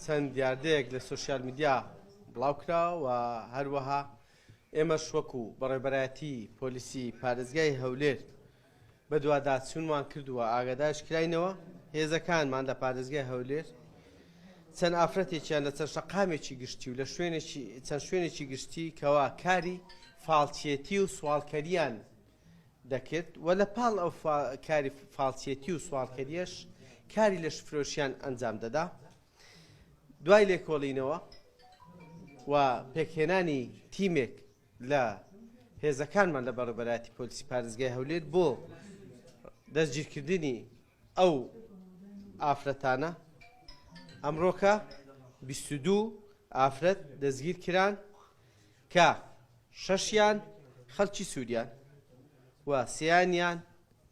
چەند دیاردەیەک لە سۆشیال میدیا بڵاوکراوە و هەروەها ئێمەش وەکو بەڕێوەبەرایەتی پۆلیسی پارێزگای هەولێر بەدواداچوونمان کردووە ئاگاداریش کراینەوە هێزەکانمان لە پارێزگای هەولێر چەند ئافرەتێکیان لە چەند شەقامێکی گشتی و لە شوێنێکی چەند شوێنێکی گشتی کەوا کاری فاڵچێتی و سواڵکەریان دەکرد و لە پاڵ ئەو کاری فاڵچێتی و سواڵکەریەش کاری لەشفرۆشیان ئەنجام دەدا دوای لێکۆڵینەوە و پێکهێنانی تیمێک لە هێزەکانمان لە بەڕێوەبەرایەتی پۆلیسی پارێزگای هەولێر بۆ دەستگیرکردنی ئەو ئافرەتانە ئەمڕۆکە 22 ئافرەت دەستگیر کران کە شەشیان خەڵکی سووریان و سیانیان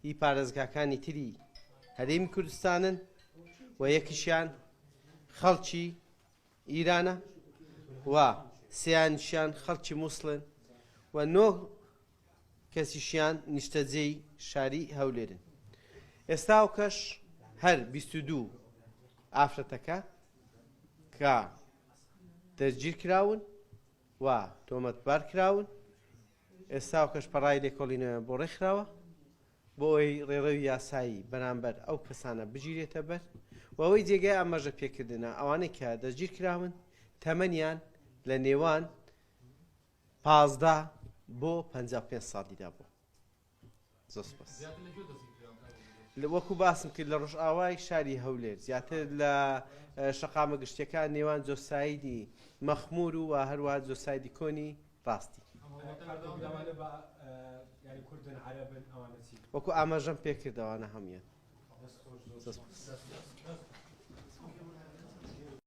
هی پارێزگاکانی تری هەرێمی کوردستانن و یەکیشیان خەڵکی ئیرانە و سیانیشیان خەڵکی موسڵن و نۆ کەسیشیان نیشتەجێی شاری هەولێرن. ئێستاوکەش هەر 22 ئافرەتەکە کە دەستگیر کراون و تۆمەتبار کراون ئێستاوکەش پەڕای لێکۆڵینەوەیان بۆ ڕێکخراوە بۆ ئەوەی ڕێڕەوی یاسایی بەرامبەر ئەو کەسانە بگیرێتە بەر و ئەوەی جێگای ئاماژە پێکردنە ئەوانەی کە دەستگیر کراون تەمەنیان لە نێوان 15 بۆ 55 ساڵیدا بوو. زۆر سپاس. وەکو باسم کرد لە ڕۆژئاوای شاری هەولێر زیاتر لە شەقامە گشتیەکان نێوان جۆسایدی مەخمور و هەروەها جۆسایدی کۆنی ڕاستی. وەکو ئاماژەم پێکرد ئەوانە هەموویان. زۆر سپاس.